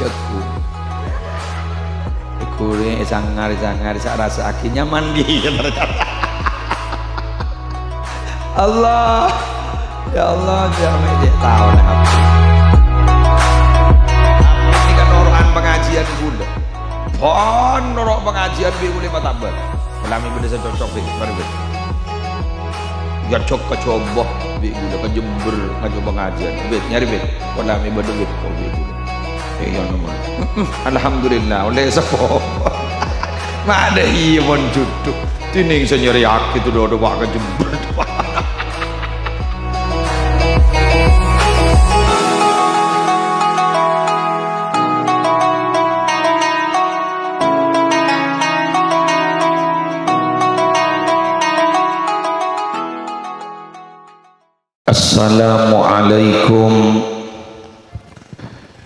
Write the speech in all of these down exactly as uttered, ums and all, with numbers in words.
Aku. Aku ni sangar-sangar, sa' rasa'aghi nyaman ghi, ternyata. Allah. Ya Allah, ya Allah, ya tahu nah. Aku ini kan oro'an pengajian gula. Pon noro' pengajian bi' gula matabbar. Lami benda sè cocok, Bit. Mari, Bit. Ya, cok ka Jombang, Bit, gula ka Jember, ngajak pengajian. Bit, nyari, Bit. Lami benda, Bit, kok, Bit, gula. Eh, ya, nama. Alhamdulillah, oleh sepo. Mana iya, mon juduk. Tining sè nyari aki tu dodo, Pak, ka Jember. Assalamualaikum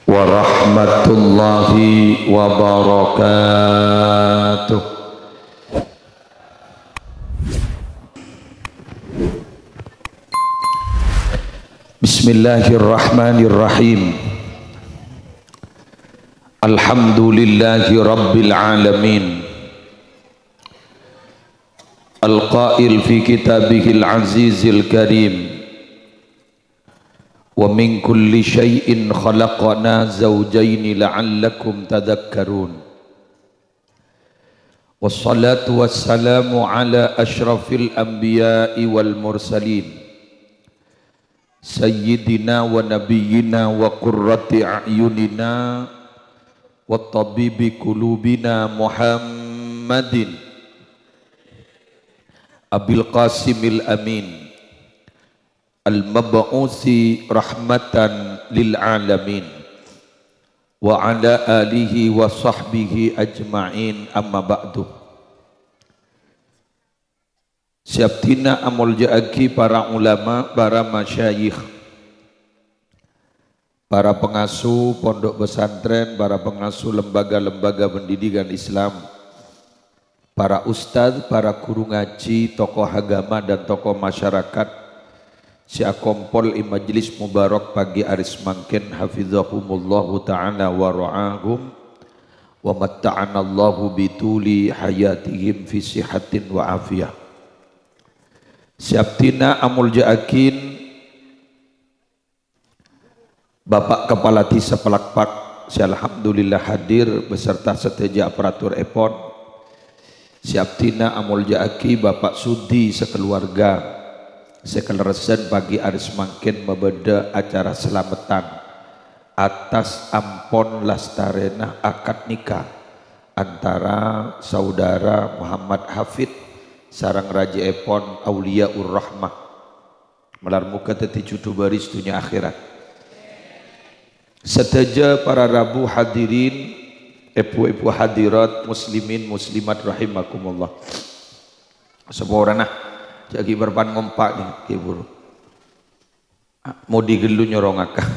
warahmatullahi wabarakatuh. Bismillahirrahmanirrahim. Alhamdulillahi rabbil alamin. Al-qail fi kitabihil azizil karim, "Wa min kulli syai'in khalaqna zawjaini la'allakum tadhakkarun." Wassalatu wassalamu ala asyrafil anbiya'i wal mursalin, sayyidina wa nabiyyina wa qurrati a'yunina wa tabibi qulubina Muhammadin Abil Qasimil Amin, al-mab'usi rahmatan lil alamin, wa ala alihi wa sahbihi ajma'in, amma ba'du. Sè abdhina amolja'aghi para ulama, para masyayikh, para pengasuh pondok pesantren, para pengasuh lembaga-lembaga pendidikan Islam, para ustadz, para guru ngaji, tokoh agama, dan tokoh masyarakat sè akompol è majlis mubarak pagi arè samangkèn, hafizahumullahu ta'ala wa ra'ahum, wa matta'anallahu bituli hayatihim fi sihatin wa afiyah. Sè abdhina amolja'aghin Bapak Kepala Dhisa Palakpak sè alhamdulillah hadir beserta sadhâjâ aparaturèpon. Sè abdhina amolja'aghi Bapak Sudi sakaluwarga sè kalerressan pagi arè samangkèn mabâdâ acara salameddhân atas ampon lastarèna akad nikah antara Saudara Muhammad Hafid sareng rajâèpon Auliyaur Rahmah. Malar moghâ dhâddhi judhu bâris dhunnya akhèrat. Sadhâjâ para rabu hadirin, èbhu-èbhu hadirat, muslimin muslimat rahimakumullah. Saporana, jhâ' ghi' bârâmpan ngompa' nèka, ghi' buru. Modi ghâllu nyoro ngaka.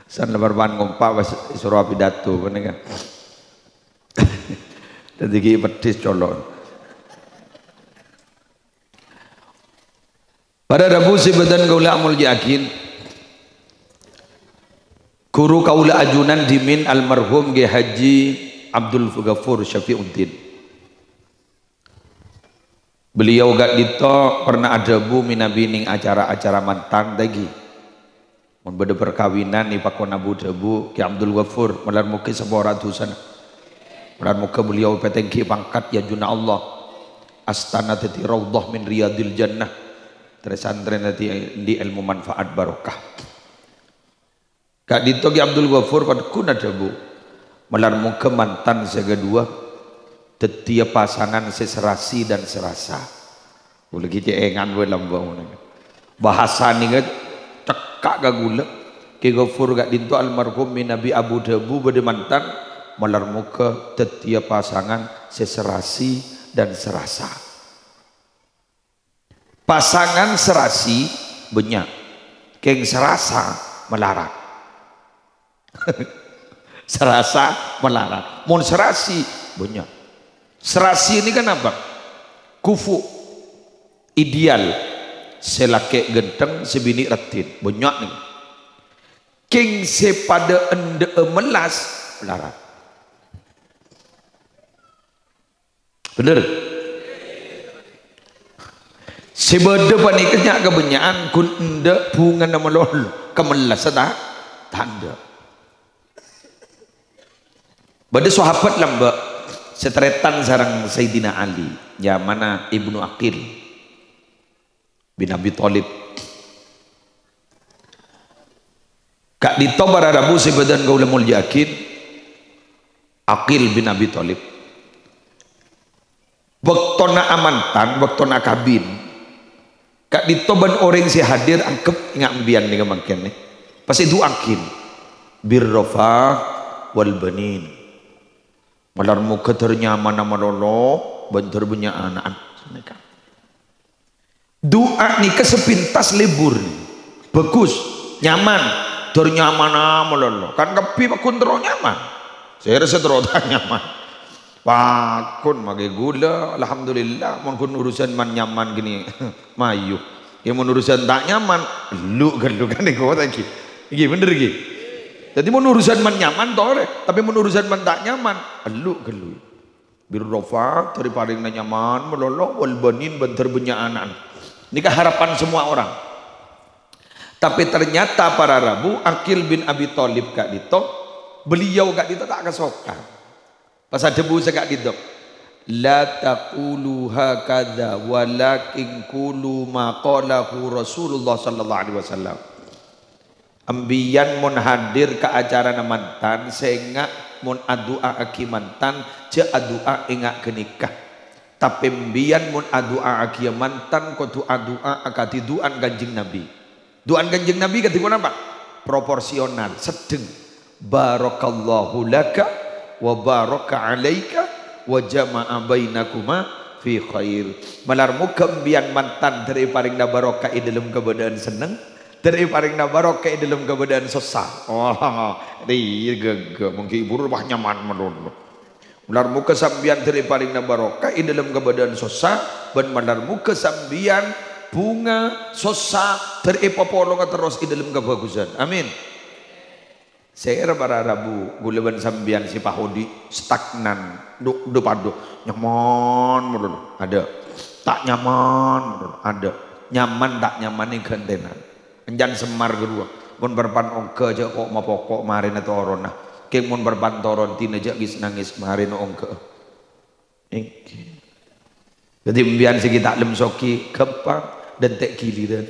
San la bârâmpan ngompa' pas èsoro apidato, panèka. Dhâddhi ghi' peddhis colo'. Para rabu sè bâdhân kaulâ amolja'aghin, ghuru kaulâ ajunan dhimèn almarhum Kiai Haji Abdul Ghafur Syafiuddin. Beliau ka'dinto pernah adhâbu mènabi nèng acara-acara mantan, ta' ènggi. Mon bâdâ parkabinan èpakon abu-dhâbu, Kè Abdul Ghafur, malar moghâ sapora dhusana. Malar moghâ beliau èpatèngghi pangkat è ajunanna Allah. Astana dhâddhi raudhah min riyadil jannah. Trè-santrè dhâddhi andi' èlmo manfaat barokah. Ka'dinto Kè Abdul Ghafur paddhuna dhâbu, malar moghâ mantan sè kaduwâ dhâddhiyâ pasangan sè serasi dan serasa. Kaulâ ghi' cè' èngan bhâi lambâ' ngono. Bhâsa nèka cekka' ka kaulâ. Kè Ghafur ka'dinto almarhum mènabi abu-dhâbu bâdâ mantan, malar moghâ dhâddhiyâ pasangan sè serasi dan serasa. Pasangan serasi bânnya', kèng serasa malarat. Serasa malarat. Mon serasi bânnya'. Serasi nèka kan apa? Kufu, ideal. Sè lakè' ghântheng, sè binè' raddhin. Bânnya' nèka. Kèng sè padâ endâ'â mellas, melarat. Bhender? Sè bâdâ panèka nya' kabânnya'an ghun endâ' bhungana malolo, kamellassa ta', ta' endâ'. Bâdâ sahabat lambâ' sè tarètan sareng Sayyidina Ali, nyamana Ibnu Aqil bin Abi Thalib. Ka'dinto para rabu sè bâdân kaulâ molja'aghi, Aqil bin Abi Thalib. Bâktona amantan, bâktona kabin, ka'dinto bân orèng sè hadir angghep ènga' embiyân nèka mangkèn, pas èdu'aaghi, "Birrafa wal banin." Malar moghâ dâr nyamana malolo, bân dâr bânnya' ana'na. Du'a nèka sapintas lebur. Bagus, nyaman, dâr nyamana malolo. Kan kabbhi pagghun terro nyaman. Sèra sè terro ta' nyaman. Pagghun maskè ghulâ, alhamdulillah, mon ghun urusan man-nyaman ghânèka mayu. Yâ mon urusan ta' nyaman, ellu' ghâllu kan nèko ta' ghi. Ghi bhender ghi. Dhâddhi mon urusan man-nyaman torè, tapè mon urusan man ta' nyaman, ellu' ghâllu. Birrafa, dâr èparèngana nyaman malolo, wal banin, bân dâr bânnya' ana'na. Nèka harapan semua orang. Tapè ternyata para rabu, Aqil bin Abi Thalib ka'dinto, beliau ka'dinto ta' kasokan. Pas adhâbu sè ka'dinto, "La taqulu hakadha, walakin qulu ma qalahu Rasulullah sallallahu alaihi wasallam." Embiyân mon hadir ka acarana mantan, sènga' mon adu'aaghi mantan, jhâ' adu'a ènga' ghânèka. Tapè embiyân mon adu'aaghi mantan, kodhu adu'a akadhi du'ana Kanjeng Nabi. Du'ana Kanjeng Nabi kadhi ponapa? Proporsional, seddheng. "Barakallahu laka wa baraka alaika wa jama'a bainakuma fi khair." Malar moghâ embiyân mantan dâr èparèngana barokah è dhâlem kabâdâ'ân senneng, dâr èparèngana barokah è dhâlem kabâdâ'ân sossa. Oh, rèya ghâghâ, mongghâ buru pas nyaman malolo. Malar moghâ sampèyan dâr èparèngana barokah è dhâlem kabâdâ'ân sossa, bân malar moghâ sampèyan bhunga sossa dâr èpapolonga terros è dhâlem kabhâghusân. Amin. Sèra para rabu, ghulâ bân sampèyan sè pas odi' stagnan, dhu-, dhu-padhu, nyaman malolo, adâ'. Ta' nyaman malolo, adâ'. Nyaman ta' nyamanè ghântèna. Enjân semmar ghâruwa. Mon bârâmpan ongghâ jhâ' ko'-mapoko' marèna toronna. Kèng mon bârâmpan toron dinah jhâ' ngis-nangis marèna ongghâ'â. Èngghi. Dhâddhi, embiyân sè ghi' ta' lem soghi, ghâmpang, dântè' ghilirân.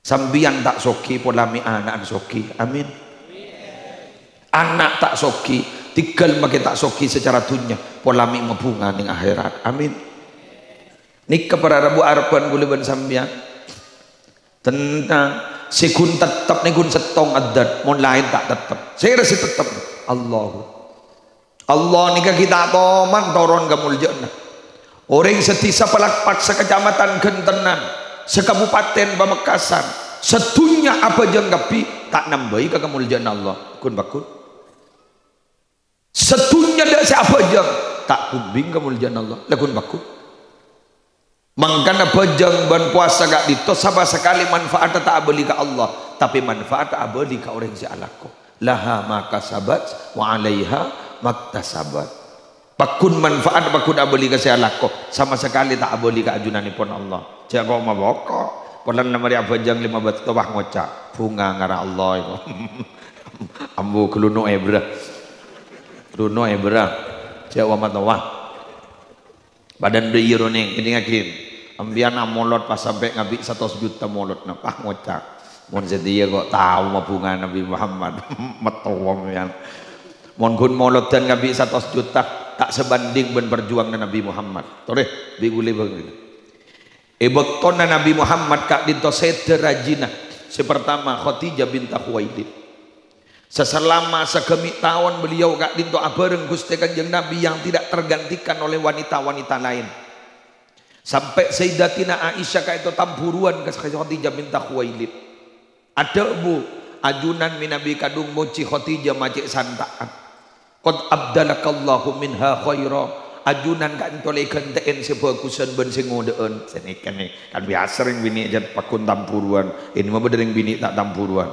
Sampèyan ta' soghi, pola mè' ana'na soghi. Amin. Ana' ta' soghi, tèghâl makè ta' soghi sacara dhunnya, pola mè' mabhunga neng akhèrat. Amin. Nèka para rabu arebbhân ghulâ bân sampèyan. Tentang sè ghun tettep nèko ghun sèttong adât, mon laèn ta' tettep. Sèra sè tettep? Allahu. Allah nèka ghi' ta' toman toron ka moljâ'ânna. Orèng sadhisa Palakpak, sakacamatan Ghentenan, sakabupaten Pamekasan, sadhunnya abhâjâng kabbhi ta' nambâi ka kamoljâ'ânna Allah. Ghun pagghun. Sadhunnya dâ' sè abhâjâng, ta' ghumbing kamoljâ'ânna Allah. La ghun pagghun. Mangkana bhâjâng bân powasa ka'dinto sama sakalè manfaatta ta' abâli ka Allah, tapè manfaatta abâli ka orèng sè alako. Laha ma kasabat wa 'alaiha maktasabat. Pagghun manfaat, pagghun abâli ka sè alako, sama sakalè ta' abâli ka ajunanèpon Allah. Jhâ' ko'-mapoko'. Polana marè abhâjâng lèma bâkto pas ngoca', "Bhunga ngara Allah èko." Ambu ghâllu no èbra. Ghâllu no èbra. Jhâ' wa-matowa. Padâ dâ' iyâ ronèng, èdingngaghi. Ampèyan amolod pas sampè' ngabi' satos juta molodna, pas ngoca', "Mon satèya ko' tao mabhunga Nabi Muhammad." Matowa ampèyan. Mon ghun molodhân ngabi' satos juta, ta' sabhânding bân parjuwanganna Nabi Muhammad. Torè, bi' ghulâ bângèn. È bâktona Nabi Muhammad ka'dinto sèdhâ rajina. Sè partama, Khadijah binta Khuwailid. Sasalama sagâmè' taon beliau ka'dinto abhâreng Ghustè Kanjeng Nabi yang tidak tergantikan oleh wanita-wanita lain. Sampè' Sayyidatina Aisyah ka'dinto tambhuruwân ka Khadijah binta Khuwailid. Adhâbu, "Ajunan mènabi kadhung mojhi Khadijah ma' cè' santa'an. Qad abdalakallahu minha khaira." Ajunan ka'dinto la èghântè'è sè bhâghusân bân sè ngodâ'ân. Sanèka nè, kan biyasa rèng binè' jhât pagghun tambhuruwân. Ènè ma' bâdâ rèng binè' ta' tambhuruwân.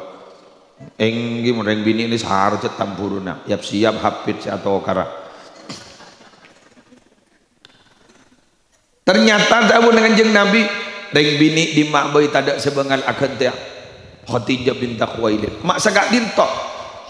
Èngghi mon rèng binè' nè sar cè' tamburuna, yap-siyap hapit sè atokara. Ternyata dhâbuna Kanjeng Nabi, "Rèng binè' dimma bhâi tadâ' sè bângal aghântèya Khadijah binta Khuwailid. Ma' saka'dinto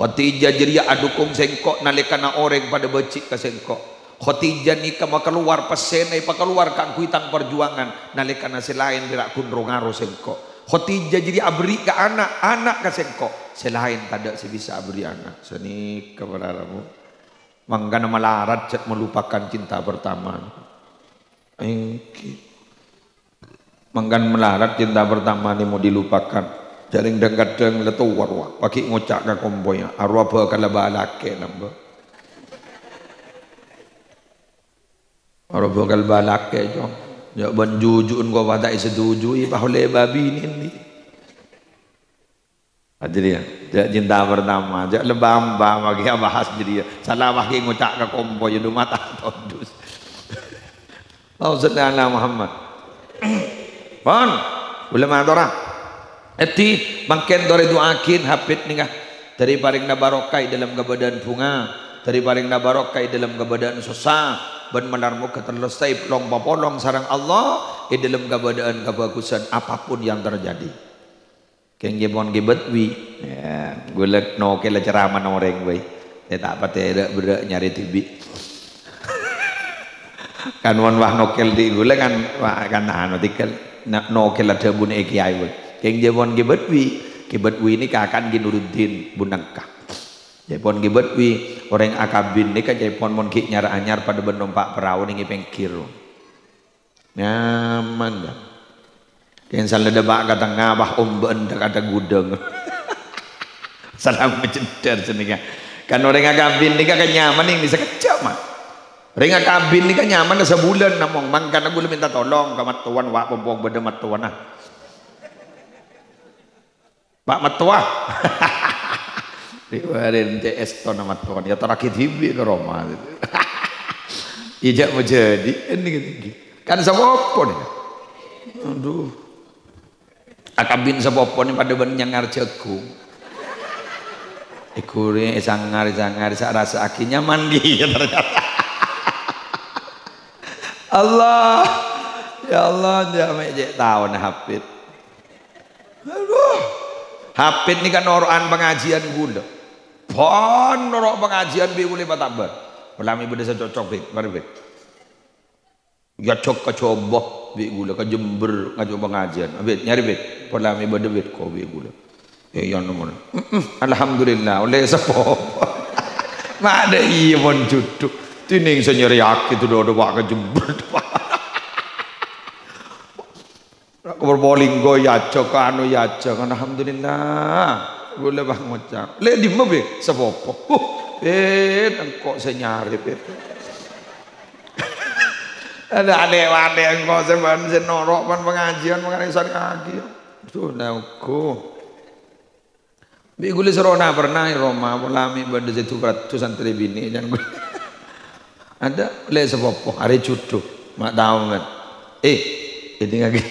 Khadijah jârèya adhukung sèngko' nalèkana orèng padâ bâji' ka sèngko'. Khadijah nèka makalowar pèssèna èpakalowar kaangghuy tang parjuwangan, nalèkana sè laèn pèra' ghun ro-ngaro sèngko'. Khadijah jârèya aberri' ka ana', ana' ka sèngko'. Sè laèn tadâ' sè bisa aberri' ana'." Sanèka para rabu. Mangkana malarat jhâ' melupakan cinta pertama. Èngghi. Mangkana malarat cinta pertama nè mau dilupakan. Jhâ' rèng dhâng-kadhâng la towar, wa, paghi' ngoca' ka kompoyya, "Arowa bhâkal abâlâkè, nambâ." Arowa bhâkal abâlâkè, Cong. Jhâ' bân juju'en ko' ta' èsetujui, pas ollè bâbinè' andi'. Jârèya, jhâ' cinta pertama, jhâ' lebamba magi abahas jârèya. Sala magi ngoca' ka kompoyya, dhu mata todus. Allahumma shalli ala Muhammad. Pon, kaulâ matora. Èdhi, mangkèn torè du'aaghin Habib nèka. Dâri parèngna barokah è dâlem kabâdâ'ân bhunga, dâri parèngna barokah è dâlem kabâdâ'ân sossa, bân malar moghâ terros saè long-papolong sareng Allah è dâlem kabâdâ'ân kabhâghusân apapun yang terjadi. Kèng jhâ' pon ghibât wi. Ya, ghulâ nokèl ceramana orèng bhâi. Ya, ta' patè râ'-berrâ' nyarè dhibi'. Kan mon wah nokèl dhi' ghulâ kan, wah, kan anu tèghâl. Na-, nokèl adhâbuna è kèyaè bhâi. Kèng jhâ' pon ghibât wi. Ghibât wi nèka kan ghi' Nuruddin Bunangka. Jhâ' pon ghibât wi. Orèng akabin nèka jhâ' pon mon ghi' nyar-anyar padâ bân nompa' parao nèng è pèngghir. Nyaman, kan? Kèng sala dâpa' ka tengnga, wah, ombâ'ân dâ'-kadâ' ghudhâng. Salam mencedar sanèka. Kan orèng akabin nèka kan nyaman nèng sakejjhâ', Ma'. Orèng akabin nèka nyaman sabulân namong. Mangkana ghulâ mènta tolong ka mattowana, wa', pompong bâdâ mattowana. Pak Mattowa. Rèya arè' ènte' èstona mattowa. Ya, torraghi dhibi' ka roma. Ijâ' majâdi, ènèng-ènèng. Kan sapopo nè. Aduh. Akabin sapopo nè padâ bân nyangara jhâghung. Èghuri, èsangar, èsangar, sa-, rasa'aghi nyaman ghi, ternyata. Allah. Ya Allah, jhâ' mè' cè' taona Hafid. Aduh. Hafid nèka noro'an pangajiân ghulâ. Bân noro' pangajiân bi' ghulâ èpatabâr. Pola mè' bâdâ sè cocok, Bid. Mari, Bid. Èajhâk ka Jombang bi' ghulâ, ka Jember, ngajhâk pangajiân. Bid, nyarè, Bid. Pola mè' bâdâ, Bid, ko bi' ghulâ. È, iyâ, nomor. Mm-mm, alhamdulillah, ollè sapopo. Ma' dâ' iyâ mon jhudhu. Dhinèng sè nyarèyaghi dhu-, dhu-, dhu-, ka Jember. Ka Probolinggo èajhâk, ka anu èajhâk, alhamdulillah. Ghulâ pas ngoca', "Lè' dimma, Bid?" "Sapopo." "Huh, Bid, engko' sè nyarè, Bid." Adâ' alè'-walè' engko' sè bân sè noro' pan pangajiân mangkana èsarèyaghi. Duh, la ongghu. Bi' ghulâ sè rona pernah è roma, pola mè' bâdâ sè du-, raddhu santrè binè', can ghulâ. Adâ', lè' sapopo, arè jhudhu, ma' tao, kan. Eh, èdingngaghi.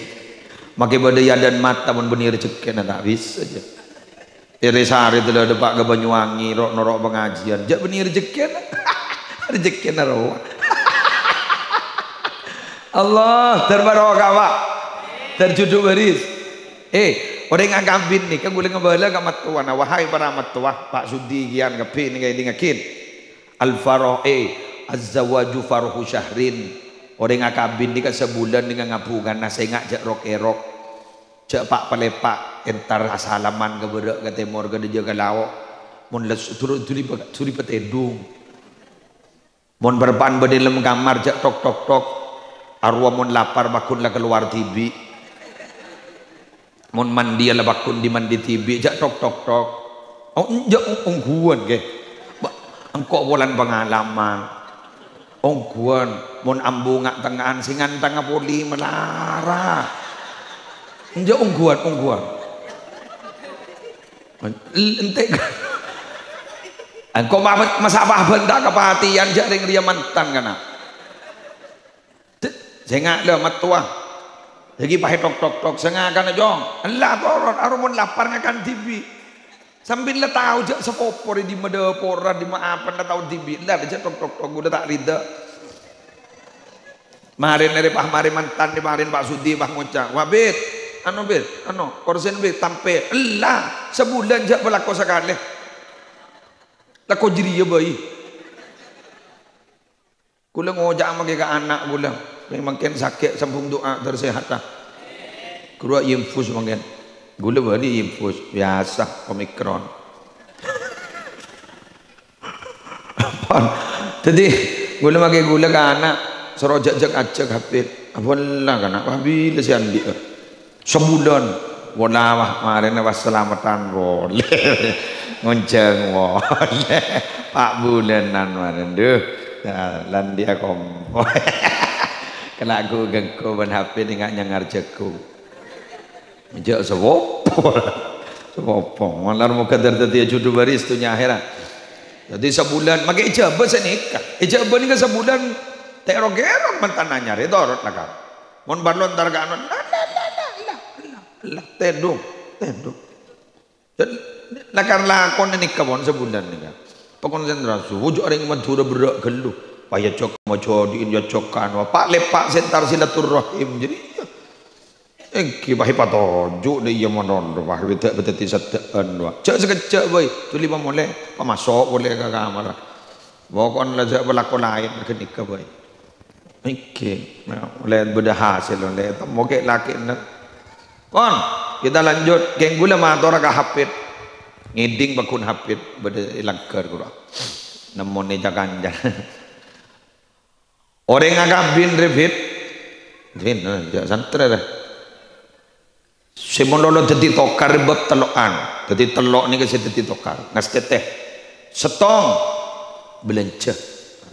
Makè bâdâ è adâ'na mata mon bânnè rejhekkèna ta' bisa, jâ. Èrè sarè dâlâ dâpa' ka Banyuwangi, ro'-, noro' pangajiân. Jâ' bânnè rejhekkèna. Rejhekkèna rowa. Allah, dâr barokah, Pak. Dâr jhudhu bâris. Eh, orèng akabin nèka ghulâ ngabâlâ ka mattowana, wahai para mattowa, Pak Sudi, kèyan kabbhi nèka èdingngaghi. Al-farah, eh, az-zawaju farhu syahrin. Orèng akabin nèka sabulân nèka ngabhungana, sènga' jâ' rok-èrok. Jâ' pa'-palepa', entar asalaman ka bârâ', ka tèmor, ka dâjâ, ka lao'. Mon la su-, duli, duli pa-, duli patèdung. Mon bârâmpa'an bâdâ è dâlem kamar, jâ' tok, tok, tok. Arowa mon lapar, pagghun la kalowar dhibi'. Mon mandiyâ la pagghun dhi-mandhi dhibi', jâ' tok, tok, tok. Oh, enjâ', ong-, ongghuwân, ghi. Ba-, engko' polana pangalaman. Ongghuwân, mon ambu nga'-tengnga'an sè ngantengnga polè malara. Enjâ', ongghuwân, ongghuwân. L-, ente-, engko' ma-, masa' abâ' bânta' kapatèyan, jâ' rèng rèya mantan, kana'. D-, sènga' la mattowa. Lagi paè tok, tok, tok, sènga' kana', Jong. Ella toron, arowa mon lapar ngakan dhibi'. Sambil la tao jhâ' sapopo rè dimma dâporra, dimma apana la tao dhibi', la jhâ' tok, tok, tok, ghulâ ta' rida. Marèna rè pas marè mantan rè marèna Pak Sudi pas ngoca', "Wah, Bit, anu, Bit, anu, korsèna, Bit, tampè." Ella, sabulân jhâ' palako sakalè. Lako jârèya bhâi. Ghulâ ngoca'a mangkèn ka ana' ghulâ, "Mangkèn sakè' sambung du'a tor sehat, ah." Ghuru infus mangkèn. Ghulâ bâli infus, biyasa, Omikron. Pon. Dhâddhi, ghulâ mangkèn ghulâ ka ana', soro jhâk-jhâk ajhâk Hafid. Abâlâ kana', wah, bilâ sè andi'â. Sabulân. Pola, wah, marèna pas salameddhân polè. Ngonjhâng polè. Pa' bulânan marèna. Dhu. Nah, landi'â kompo. Kala' ghu-ghânggu bân Hafid enga' nyangar jhâghung. Jhâ' sapopo. Sapopo. Malar moghâ dhâddhiyâ judhu bhâris dhunnya akhèrat. Dhâddhi sabulân, mangkèn èjhâbâ sanèka. Èjhâbâ nèka sabulân, ta' ro-kèro mantan anyar, ètorot la, Kang. Mon parlo entar ka anu, la, la, la, la, la, la, la, tèdung, tèdung. Dan lakar lakon nèka pon sabulân nèka. Pakonsentrasi, ojo' orèng Madhurâ berrâ' ghâllu. Wah, èyajhâk majhâdi'in, èyajhâk anu, pa'-lepa' sè entar silaturrahim. Jadi, èngghi, wah, èpatoju' dâ' iyâ malolo, wah, bhidhâ-bhidhâ dhâddhi saddhâ'ân, wah. Jhâ' sakejjhâ' bhâi, dhuli pamolè, pamaso' polè ka kamar. Poko'na la jhâ' palako laèn ghânèka bhâi. Èngghi, nah, ollè bâdâ hasèl, ollè temmo kè' lakèna. Pon, kita lanjut. Kèng ghulâ matora ka Hafid. Ngèdhing pagghun Hafid, bâdâ è langghâr ghuru. Nemmonè ca-kanca. Orèng akabin rè, Fit. Fit, eh, jhâ' santrè rè. Sè malolo dhâddhi tokar bab tello'an. Dhâddhi tello' nèka sè dhâddhi tokar. Ngastètè. Sèttong. Bâlânjhâ.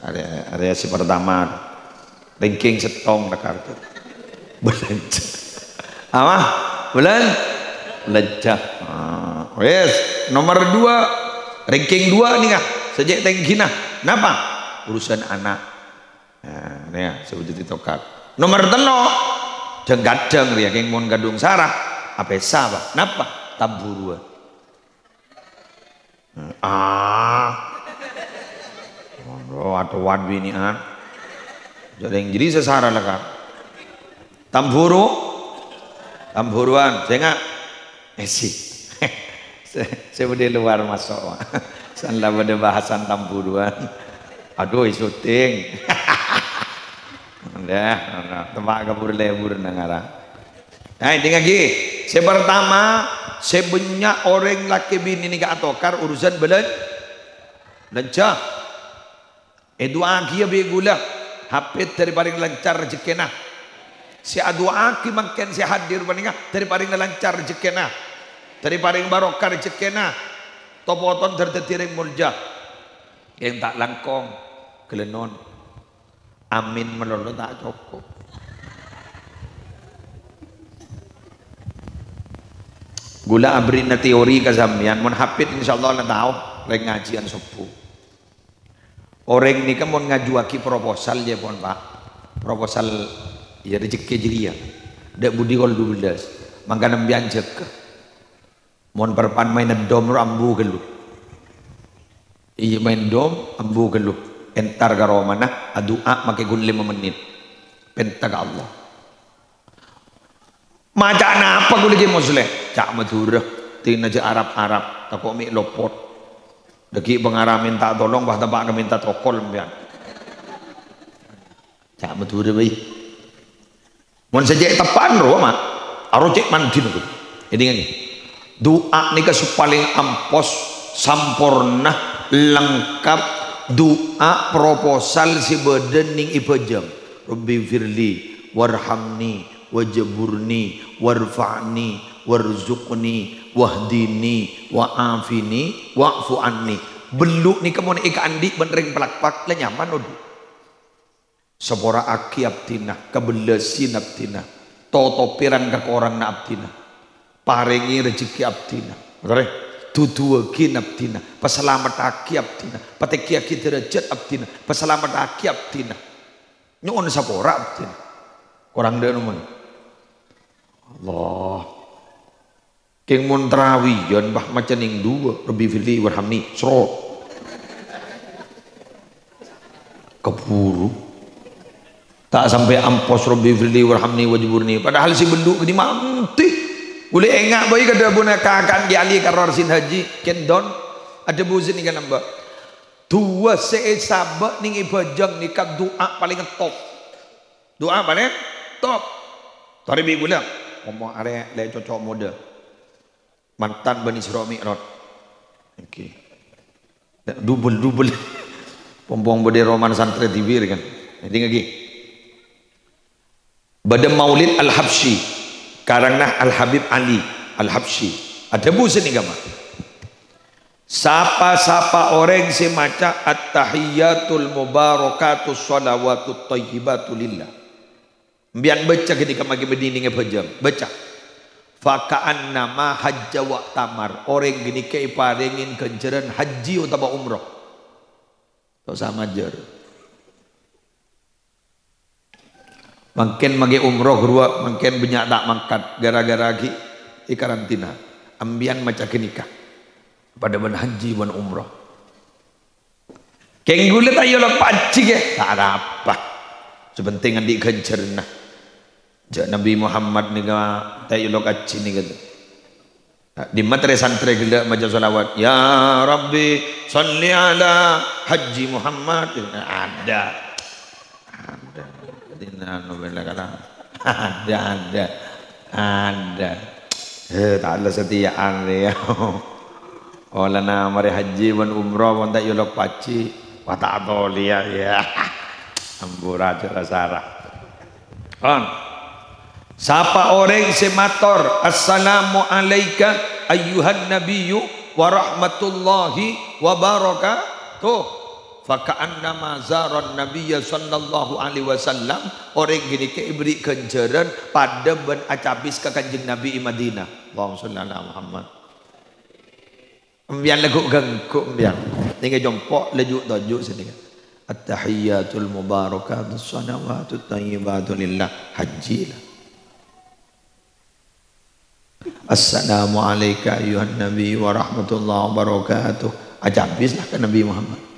Arè, arè sè partama. Ranking sèttong tokar. Bâlânjhâ. Apa? Bâlân-, bâlânjhâ. Ah, wes. Nomor dua. Ranking dua nèka. Sè cè' tèngghina. Napa? Urusan ana'. Nah, nèka sè dhâddhi tokar. Nomor tello', jhâng-kadhâng rèya kèng mon kadhung sara, apèsa, Pak. Napa? Tambhuruwân. Ah. Mondho, atowan binè'an. Jhâ' rèng jârèya sè sara la, Kak. Tambhuru-, tambhuruwân, sènga'. Èsi. Sè, sè bâdâ è lowar maso', Pak. San la bâdâ bahasan tambhuruwân. Aduh, èsyuting. Dah, temma' ka bur-lebur nang ara. Nah, èdingngaghi. Sè partama, sè bânnya' orèng lakè binè nèka atokar urusan bâlân-, bâlânjhâ. Èdu'aaghiyâ bi' ghulâ, Hafid dhâri parèng lancar rajhekkèna. Sè adu'aaghi mangkèn sè hadir panèka dhâri parèng lancar rajhekkèna, dhâri parèng barokah rajhekkèna, to-poton dhâri dhâddhi rèng molja. Kèng ta' langkong, ghâlânon. Amin malolo ta' cokop. Ghulâ abherri'na teori ka sampèyan, mon Hafid insyaallah la tao rèng ngajhiân sobbhu. Orèng nèka mon ngajuwaghi proposal, yâ pon, Pak. Proposal, yâ, rejhekkè jârèya. Dâ' budi kol dubellâs. Mangkana sampèyan jâgâ. Mon parpan maèn dom ro ambu ghâllu. Iyâ, maèn dom, ambu ghâllu. Entar ka romana, adu'a makè ghun lèma mennit. Penta ka Allah. Maca napa ghulâ Kè Musleh? Ca' Madhurâ, dina jhâ' Arab-Arab, tako' mè' lopot. Dhâggi' pangara mènta tolong, pas teppa' ka mènta tokol sampèyan. Ca' Madhurâ bhâi. Mon sè cè' teppa'an rowa, Ma'. Aro cè' mandhi nèko. Èdingngaghi. Du'a nèka sè palèng ampos, samporna, lengkap. Du'a proposal sè bâdâ nèng è bhâjâng. Rabbighfirli, warhamni, wajburni, warfa'ni, warzuqni, wahdini, wa'afini, wa'fu anni. Bâllu' nèka mon èkaandi' bân rèng palakpak, la nyaman, odu. Sapora'aghi abdhina, kabellâsi abdhina, totobhi rang-kakoranganna abdhina, parèngè rejhekkè abdhina, duduwaghi abdhina, pasalamettaghi abdhina, patènggiyaghi dârâjhât abdhina, pasalamettaghi abdhina. Nyo'on sapora abdhina. Korang dâ' nomer. Allah. Kèng mon tarawiyan, bâh, maca nèng duwâ', "Rabbighfirli warhamni," srot. Kabhuru. Ta' sampè' ampos, "Rabbighfirli warhamni wajburni." Padahal sè bendhu' ghâni' mantè. Ghulâ enga' bhâi ka dhâbuna kakan Kè Ali Karor Sin Haji, Kendon. Adhâbu sè nèka lambâ'. Duwâ' sè èsabâ' nèng è bhâjâng nèka du'a palèng top. Du'a palèng top. Torè bi' ghulâ. Ngomong arè lè cocok modâ. Mantan bân Isra Mi'raj. Èngghi. Dubel-dubel. Pong-pong bâdâ roman santrè dhibi' kan. Èngghi, èngghi. Bâdâ Maulid Al-Habsyi. Karangnga Al-Habib Ali Al-Habsyi. Adhâbu sè nèka, Ma. Sapa-sapa orèng sè maca "At-tahiyyatul mubarakatus shalawatut thayyibatu lillah." Empèyan bâca ghânèka maghi bâdâ nèng è bhâjâng. Bâca. "Faka'annama hajja wa'tamar." Orèng ghânèka èparèngè ghânjhârân hajji otabâ umroh. Ta' osa majâr. Mangkèn maghi umroh rowa, mangkèn bânnya' ta' mangkat ghârâ-ghârâ ghi' èkarantina. Empèyan maca ghânèka. Padâ bân hajji bân umroh. Kèng ghulâ ta' èolok hajji, ghi? Ta' arapa. Sè pentèng andi' ghânjhârânna. Jâ' Nabi Muhammad nèka ta' èolok hajji nèka. Dimma trè-santrè ghellâ' maca shalawat, "Ya Rabbi, shalli ala Haji Muhammad." Ada. Ada. Dina anu bela kata. Ada, ada. Ada. Eh, ta' la satèya'an rèya. Ollèna marè hajji bân umroh, mon ta' èolok hajji. Wah, ta' tolèya, ya. Ampora, jhâ' la sara. Kon. Sapa orèng sè mator, "Assalamu alaika ayyuhan nabiyyu wa rahmatullahi wa barakatuh." Faka'annama zaran nabiyya sallallahu alaihi wasallam. Orèng ghânèka èberri' ghânjhârân padâ bân acabis ka Kanjeng Nabi è Madinah. Allahumma shalli ala Muhammad. Empèyan lagghu' ganggu empèyan. Nèng è compo' la ju'-toju' sè nèka. "At-tahiyyatul mubarakatus shalawatut thayyibatu lillah." Hajji la. "Assalamu alaika ayyuhan nabi wa rahmatullahi wa barakatuh." Acabis la ka Nabi Muhammad.